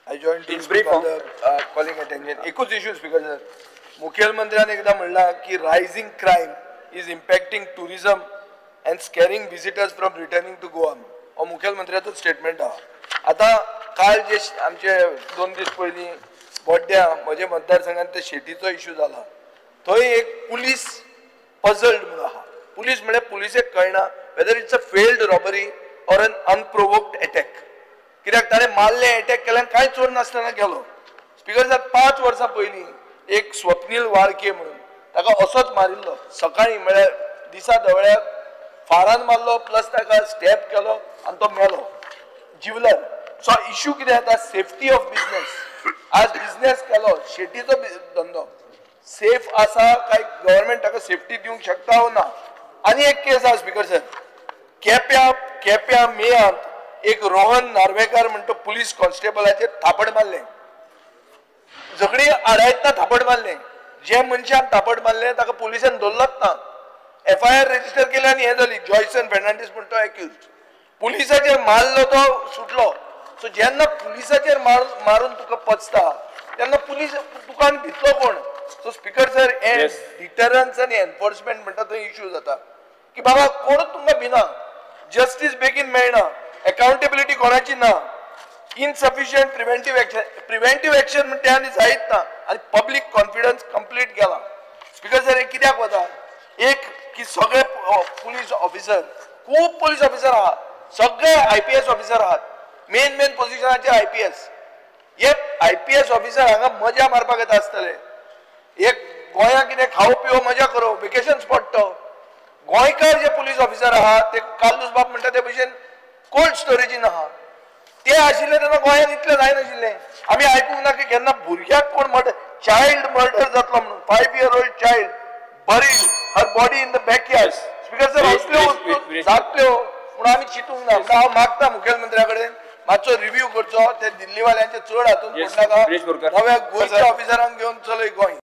I join In brief, calling attention एकूच issue speaker sir. मुखेलमंत्र्यान एकदा म्हणला की rising crime is impacting tourism and scaring visitors from returning to Goa. हो मुखेलमंत्र्याचो statement आहा. आतां काल जे आमचे 2 दीस पयलीं बोड्ड्या म्हज्या मतदारसंघात ते शेतीचो इश्यू जाला, थंय एक पुलीस पजल्ड म्हणून आहा. पुलीस म्हळ्यार पुलिसेक कळना whether it's a failed robbery or an unprovoked attack. कित्याक ताणें मारलें, अटॅक केल्यान कांय चोर नासतना गेलो. स्पीकर साहेब, 5 वर्सां पयलीं एक स्वप्नील वाळके म्हणून ताका असोच मारिल्लो. सकाळीं म्हळ्यार दिसा धवळ्याक फारान मारलो, प्लस ताका स्टॅप केलो आनी तो मेलो जिवलर. सो इश्यू कितें जाता, सेफ्टी ऑफ बिजनेस. आज बिजनेस केलो, शेतीचो धंदो सेफ आसा काय गव्हर्मेंट ताका सेफ्टी दिवंक शकता वो ना. आनी एक केस आसा स्पीकर सर, केप्या केप्या मेयांत एक रोहन नार्वेकार म्हणतो पुलीस कॉन्स्टेबलाचेर थापड मारलें. झगडी आडायतना थापड मारलें. जे मनशान थापड मारलें ताका पुलिसान धरलोच ना. एफआयआर रजिस्टर केले आनी हें जाली. जॉयसन फेर्नांडीस म्हणतो एक्युज पुलिसाचेर मारलो तो सुटलो. सो जेन्ना पुलिसाचेर मारून तुका पचता तेन्ना पुलीस तुका आनी भितलो कोण. सो स्पीकर सर, हे डिटरन्स आनी एनफोर्समेंट म्हणटा थंय इश्यू जाता की बाबा कोणूच तुमकां भिना, जस्टीस बेगीन मेळना, अकाउंटेबिलिटी कोणाची ना, insufficient preventive action. Preventive action म्हणटा आनी जायत ना आनी पब्लीक कॉन्फिडन्स कंप्लीट गेला. स्पीकर सर, हे कित्याक वता, एक की सगळे पुलीस ऑफिसर, खूब पुलीस ऑफिसर आहात, सगळे आयपीएस ऑफिसर आहात, मेन मेन पोजिशनाचे आयपीएस. हे आयपीएस ऑफिसर हांगा मजा मारपाक येता आसतले. एक गोंया कितें खावो पिवो मजा करो, वेकेशन स्पॉट तो. गोंयकार जे पुलीस ऑफिसर आहात ते कार्लूस बाब म्हणटा ते भशेन कोल्ड स्टोरेजीन आहा. ते आशिल्ले तेन्ना गोंयांत इतले जायनाशिल्ले. आमी आयकूंक ना की केन्ना भुरग्याक कोण मर्डर, चायल्ड मर्डर जातलो म्हणून. 5 year old child buried her body in the backyard. Speaker sir, असल्यो वस्तू जातल्यो म्हणून आमी चिंतूंक ना. हांव मागता मुखेलमंत्र्या कडेन मातसो रिव्यू करचो, ते दिल्लीवाल्यांचे चड हातून पडनाका. नव्या गोंयच्या ऑफिसरांक घेवन चलय गोंय.